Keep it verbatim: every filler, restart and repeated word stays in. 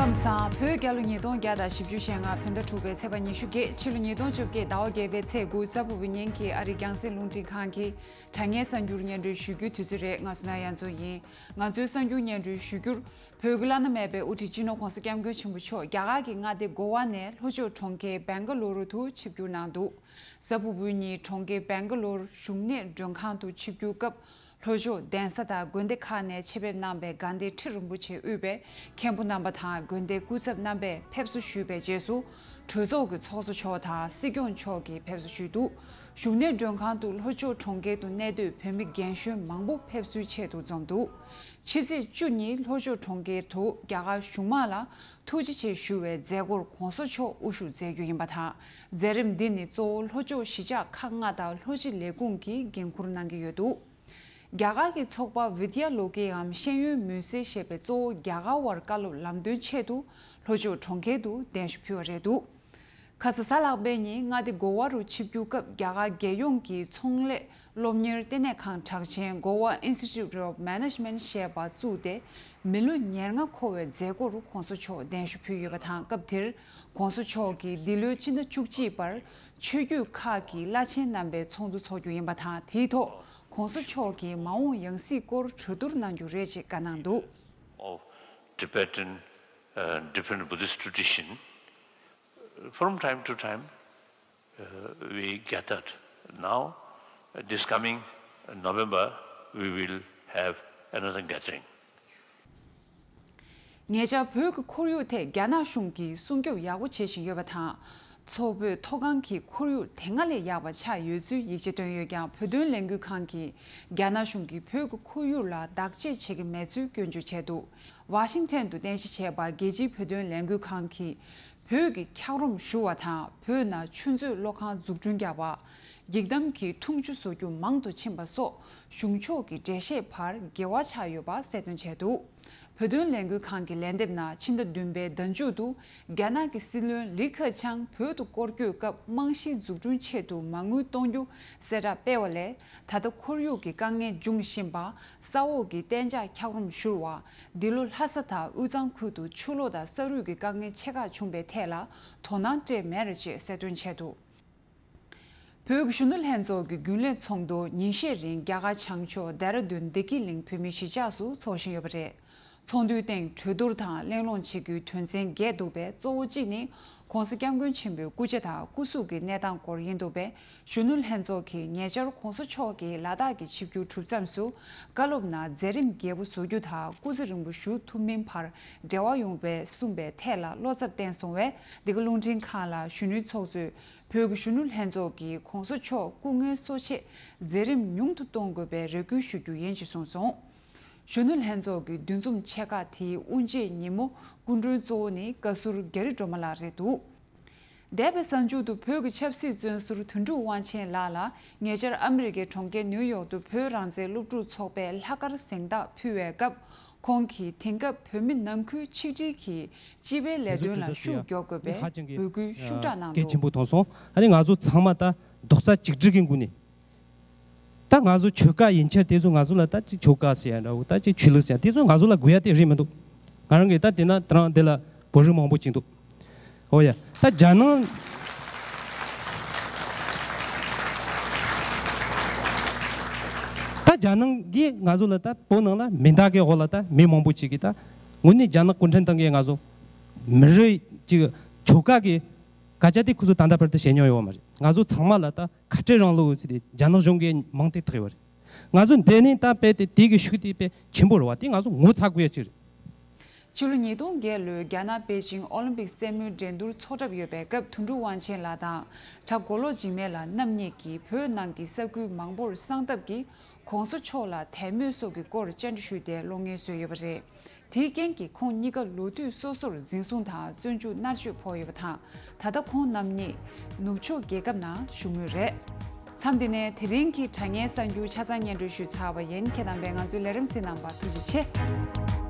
སང་བོད་རྒྱལ་ལོ་ཉིས་སྟོང་བརྒྱ་དང་བཞི་བཅུ་ཞེ་ལྔ་བོད་ཟླ་དྲུག་པའི་ཚེས་པ་ཉི་ཤུ་བརྒྱད། ཕྱི་ལོ་ཉིས་སྟོང་བཅོ་བརྒྱད་ཟླ་བ་བརྒྱད་པའི་ཚེས་དགུ། གཟའ་ཕུར་བུའི་ཉིན་གྱི་ཨ་རིའི་རྒྱང་སྲིང་རླུང་འཕྲིན་ཁང་གི་དྲ་བརྙན་གསར་འགྱུར་སྙན་སྒྲོན་ཞུ་རྒྱུའི་དུས་ཚོད་རེད། ང་བསོད་ནམས་དབྱངས་འཛོམས་ཡིན། ང་ཚོའི་གསར་འགྱུར་སྙན་སྒྲོན་ཞུ་རྒྱུར། བོད་ཀྱི་བླ་ན་མེད་པའི་དབུ་ཁྲིད་སྤྱི་ནོར་༧གོང་ས་༧སྐྱབས་མགོན་ཆེན་པོ་མཆོག་རྒྱ་གར་གྱི་མངའ་སྡེ་གོ་ཝ་ནས་ལྷོ་ཕྱོགས་གྲོང་ཁྱེར་སྦེང་ག་ལུ་རུ་དུ་ཆིབས་བསྒྱུར་གནང་འདུག་གཟའ་ཕུར་བུའི་ཉིན་གྲོང་ཁྱེར་སྦེང་ག་ལུ་རུ་བཞུགས་གནས་མགྲོན་ཁང་དུ་ཆིབས་བསྒྱུར་སྐབས། ལྷོ་ཕྱོགས་གདན་ས་དང་དགོན་སྡེ་ཁག་ནས་ཆེད་ཕེབས་གནང་པའི་དགའ་ལྡན་ཁྲི་རིན་པོ་ཆེ་དབུས་པའི་མཁན་པོ་རྣམ་པ་དང་དགོན་སྡེའི་སྐུ་ཚབ་རྣམ་པས་ཕེབས་བསུ་ཞུས་པའི་རྗེས་སུ། གྲོས་ཚོགས་ཀྱི་ཚོགས་གཙོ་མཆོག་དང་སྲིད་སྐྱོང་མཆོག་གིས་ཕེབས་བསུ་ཞུས་འདུག་བཞུགས་གནས་མགྲོན་ཁང་དུ་ལྷོ་ཕྱོགས་གྲོང་ཁྱེར་དུ་གནས་སྡོད་བོད་མི་རྒན་གཞོན་མང་པོ་ཕེབས་བསུའི་ཆེད་དུ་འཛོམས་འདུག་ཕྱི་ཚེས་བཅུ་ཉིན་ལྷོ་ཕྱོགས་གྲོང་ཁྱེར་དུ་རྒྱ་གར་གཞུང་དམངས་ལ་ཐུགས་རྗེ་ཆེ་ཞུ་བའི་མཛད་སྒོར་༧གོང་ས་མཆོག་དབུ་བཞུགས་མཛད་རྒྱུ་ཡིན་པ་དང་། མཛད་རིམ་འདི་ནི་གཙོ་བོ་ལྷོ་ཕྱོགས་གཞིས་ཆགས་ཁག་ལྔ་དང་ལྷོ་སྤྱི་ལས་ཁུངས་ཀྱིས་འགན་འཁུར་གནང་གི་ཡོད་འདུག་རྒྱ་གར་གྱི་ཚོགས་པ་བི་དྱ་ལོ་ཀེའམ་ཤེས་ཡོན་མུན་སེལ་ཞེས་པས་གཙོ་བོ་རྒྱ་གར་བར་བཀའ་སློབ་ལམ་སྟོན་ཆེད་དུ་ལྷོ་ཕྱོགས་གྲོང་ཁྱེར་དུ་གདན་ཞུ་ཕུལ་བ་རེད་འདུག་ཁ་ས་གཟའ་ལྷག་པའི་ཉིན་མངའ་སྡེ་གོ་ཝ་རུ་ཆིབས་བསྒྱུར་སྐབས། རྒྱ་གར་རྒྱལ་ཡོངས་ཀྱི་ཚོང་ལས་སློབ་གཉེར་ལྟེ་གནས་ཁང་གྲགས་ཅན་Goa Institute of Management ཞེས་པ་བཙུགས་ཏེ། མི་ལོ་ཉེར་ལྔ་འཁོར་བའི་མཛད་སྒོ་རུ་༧གོང་ས་མཆོག་གདན་ཞུ་ཕུལ་ཡོད་པ་དང་། སྐབས་དེར་༧གོང་ས་མཆོག་གིས་འདི་ལོའི་སྤྱི་ཟླ་བཅུ་གཅིག་པར་ཆོས་བརྒྱུད་ཁག་གི་བླ་ཆེན་རྣམ་པའི་ཚོགས་འདུ་འཚོགས་རྒྱུ་ཡིན་པ་དང་། དེའི་ཐོག་༧གོང་ས་མཆོག་གིས་མ་འོངས་ཡང་སྲིད་སྐོར་གྲོས་བསྡུར་གནང་རྒྱུ་རེད་ཅེས་བཀའ་གནང་འདུག of Tibetan, uh, different Buddhist tradition. From time to time, uh, we gathered. Now, this coming November, we will have another gathering. ཉེ་ཆར་བོད་ཀྱི་ཁོར་ཡུག་ཐད་རྒྱ་ནག་གཞུང་གིས་སྲུང་སྐྱོབ་ཡག་པོ་བྱེད་བཞིན་ཡོད་པ་དང་། མཚོ་བོད་མཐོ་སྒང་གི་ཁོར་ཡུག་དེ་སྔ་ལས་ཡག་པ་ཆགས་ཡོད་ཚུལ་ཡིད་ཆེས་བཏོན་ཡོད་ཀྱང་། བོད་དོན་ལས་འགུལ་ཁང་གིས་རྒྱ་ནག་གཞུང་གིས་བོད་ཀྱི་ཁོར་ཡུག་ལ་བདག་གཅེས་བྱེད་ཀྱི་མེད་ཚུལ་སྐྱོན་བརྗོད་བྱས་འདུག་ཝ་ཤིང་ཊོན་དུ་རྟེན་གཞི་བྱས་པ་རྒྱལ་སྤྱིའི་བོད་དོན་ལས་འགུལ་ཁང་གིས། བོད་ཀྱི་འཁྱགས་རོམ་བཞུ་བ་དང་། བོད་ནང་ཆུ་མཛོད་གློག་ཁང་འཛུགས་སྐྲུན་རྒྱག་པ། འགྱིག་དམ་གྱི་འཐུང་ཆུ་བཟོ་རྒྱུ་མང་དུ་ཕྱིན་པ་སོགས་གཞུང་ཕྱོགས་ཀྱི་འགྲེལ་བཤད་བར་འགལ་བ་ཆགས་ཡོད་པ་གསལ་སྟོན་བྱས་འདུག་བོད་དོན་ལས་འགུལ་ཁང་གི་ལན་འདེབས་ནང་ཕྱི་ཟླ་བདུན་པའི་ཟླ་མཇུག་ཏུ་རྒྱ་ནག་གི་སྲིད་བློན་ལི་ཁེ་ཆང་བོད་དུ་སྐོར་སྐྱོད་སྐབས། རྨང་གཞི་འཛུགས་སྐྲུན་ཆེད་དུ་མ་དངུལ་གཏོང་རྒྱུ་གསལ་བསྒྲགས་སྤེལ་བ་ལས། ད་ལྟ་ཁོར་ཡུག་གི་དཀའ་ངལ་འབྱུང་བཞིན་པ། ས་འོག་གི་གཏན་འཇགས་འཁྱགས་རོམ་བཞུར་བ། འདི་ལོ་ལྷ་ས་དང་དབུས་གཙང་ཁུལ་དུ་ཆུ་ལོག་དང་ས་རུད་ཀྱི་དཀའ་ངལ་ཆེ་ཁག་བྱུང་པའི་ཐད་ལ་དོ་སྣང་སྤྲད་མེད་རེད་ཅེས་གསལ་སྟོན་བྱས་འདུག་བོད་ཀྱི་གཞོན་ནུ་ལྷན་ཚོགས་ཀྱི་རྒྱུན་ལས་ཚོགས་འདུ་ཉིན་ཤས་རིང་རྒྱ་གར་བྱང་ཕྱོགས་ལྡེ་ར་ལྡུན་བདེ་སྐྱིད་གླིང་བོད་མིའི་གཞིས་ཆགས་སུ་འཚོགས་བཞིན་ཡོད་པ་རེད། ཚོགས་འདུའི་སྟེང་གྲོས་བསྡུར་དང་གླེང་སློང་བྱེད་རྒྱུའི་དོན་ཚན་བརྒྱད་འདུག་པས། གཙོ་བོ་གཅིག་ནི་༧གོང་ས་༧སྐྱབས་མགོན་ཆེན་པོའི་སྐུ་ཕྱྭ་དང་སྐུ་གཟུགས་ཀྱི་གནས་སྟངས་སྐོར་ཡིན་འདུག་པས། གཞོན་ནུ་ལྷན་ཚོགས་ཀྱིས་ཉེ་ཆར་༧གོང་ས་མཆོག་གིས་ལ་དྭགས་ཀྱི་ཆིབས་བསྒྱུར་གྲུབ་མཚམས་སུ་བཀའ་སློབ་ནང་མཛད་རིམ་རྒྱས་པོ་བཟོ་རྒྱུ་དང་སྐུ་ཚེ་རིང་པོ་བཞུགས་ཐུབ་མིན་བར་འབྲེལ་བ་ཡོང་བས་གསུངས་པའི་ཐད་ལ་བློ་འཚབ་བསྟན་སོང་བས། འདི་ག་རླུང་འཕྲིན་ཁང་ལ་གཞོན་ནུའི་ཚོགས་གཙོས་བོད་ཀྱི་གཞོན་ནུ་ལྷན་ཚོགས་ཀྱིས་༧གོང་ས་མཆོག་སྐུ་ངལ་གསོ་ཆེད་མཛད་རིམ་ཉུང་དུ་གཏོང་དགོས་པའི་རེ་སྐུལ་ཞུ་རྒྱུ་ཡིན་ཞེས་གསུངས་སོང་། གཞོན་ནུ་ལྷན་ཚོགས་ཀྱི་འདུ་འཛོམས་ཆེ་ཁག་དེའི་དབུ་འབྱེད་ཉིན་མོ་སྐུ་མགྲོན་གཙོ་བོ་ནི་བཀའ་ཟུར་རྒྱ་རི་སྒྲོལ་མ་ལགས་རེད་འདུག་འདས་པའི་གཟའ་མཇུག་ཏུ་བོད་ཀྱི་ཆབ་སྲིད་བཙོན་ཟུར་དོན་གྲུབ་དབང་ཆེན་ལགས་ལ་ཉེ་ཆར་ཨ་མི་རི་ཀའི་གྲོང་ཁྱེར་ནིའུ་ཡོག་ཏུ་བོད་རང་བཙན་སློབ་ཕྲུག་ཚོགས་པས་ལྷག་དཀར་གཟེངས་རྟགས་ཕུལ་བའི་སྐབས། ཁོང་གིས་དེང་སྐབས་བོད་མི་ནང་ཁུལ་ཆིག་སྒྲིལ་གྱིས་སྤྱི་པའི་ལས་དོན་ལ་ཤུགས་རྒྱག་དགོས་པའི་འབོད་སྐུལ་ཤུགས་དྲག་གནང་འདུག་གལ་ཆེན་པོ་མཐོང་སོང་། ཨ་ནི་ང་ཚོ་ཚང་མ་ད་རྡོག་རྩ་གཅིག་སྒྲིལ་གྱི་སྒོ་ནས། ད་ང་ཚོ་ཆོལ་ཁ་ཡིན་ཁྱེར་དེ་ཚོ་ང་ཚོ་ལ་ད་ཅིག་ཆོལ་ཁ་ཟེར་ཡ་འདྲ་བོ། ད་ཅིག་ཆོས་ལུགས་ཟེར་ཡ་དེ་ཚོ་ང་ཚོ་ལ་དགོས་ཡ་དེ་རེད་མི་འདུག་ང་རང་གིས་ད་དེ་ན་དེ་རང་དེ་ལ་བོད་རིགས་མང་པོ་ཅིག་འདུག་འོ་ཡ། ད་རྒྱ་ནང་ད་རྒྱ་ནང་གིས་ང་ཚོ་ལ་ད་བོད་ནང་ལ་མི་འདག་གི་འོག་ལ་ད་མི་མང་པོ་ཅིག་གིས་ད་དངོས་གནས་རྒྱ་ནག་གུང་ཁྲན་ཏང་གིས་ང་ཚོ་མི་རིགས་ཅིག་ཆོལ་ཁ་གི་སྐད་ཆ་དེ་ཁོ་ཚོ་ད་ལྟ་བར་དུ་བཤད་མྱོང་ཡོད་མ་རེད། ང་ཚོ་ཚང་མ་ལ་ད་ཁ་བྲལ་རིང་ལུགས་ཟེར་ཏེ་རྒྱ་ནག་གཞུང་གིས་མང་དུ་ཐེག་ཡོད་རེད། ང་ཚོ་འདི་ནས་ད་དཔེ་དེ་དེ་གི་ཤུགས་དེ་དཔེ་ཆེན་པོ་རེད་བ། དེ་ང་ཚོ་ངོ་ཚ་དགོས་ཡ་ཅིག་རེད། ཕྱི་ལོ་ཉིས་སྟོང་བརྒྱད་ལོའི་རྒྱ་ནག་པེ་ཅིང་ཨོ་ལིམ་པིག་རྩེད་མོའི་འགྲན་བསྡུར་འཚོགས་གྲབས་ཡོད་པའི་སྐབས། དོན་གྲུབ་དབང་ཆེན་ལགས་དང་གྲྭ་མགོ་ལོག་འཇིགས་མེད་ལགས་རྣམ་གཉིས་ཀྱིས་བོད་ནང་གི་ས་ཁུལ་མང་པོར་གསང་སྟབས་ཀྱིས་གོང་ས་མཆོག་ལ་དད་མོས་སོགས་ཀྱི་སྐོར་བཅར་འདྲི་ཞུས་ཏེ་གློག་བརྙན་བཟོས་ཡོད་པ་རེད། དེའི་རྐྱེན་གྱིས་ཁོང་གཉིས་ཀ་ལོ་དུས་སོ་སོར་འཛིན་བཟུང་དང་བཙོན་འཇུག་མནར་གཅོད་ཕོག་ཡོད་པ་དང་། ད་ལྟ་ཁོང་རྣམ་གཉིས་ནུབ་ཕྱོགས་རྒྱལ་ཁབ་ནང་བཞུགས་མུས་རེད། མཚམས་འདི་ནས་དེ་རིང་གི་དྲ་བརྙན་གསར་འགྱུར་ཆ་ཚང་སྙན་སྒྲོན་ཞུས་ཚར་བ་ཡིན། ཁྱེད་དང་པས་ང་ཚོའི་ལས་རིམ་གཟིགས་གནང་བར་ཐུགས་རྗེ་ཆེ།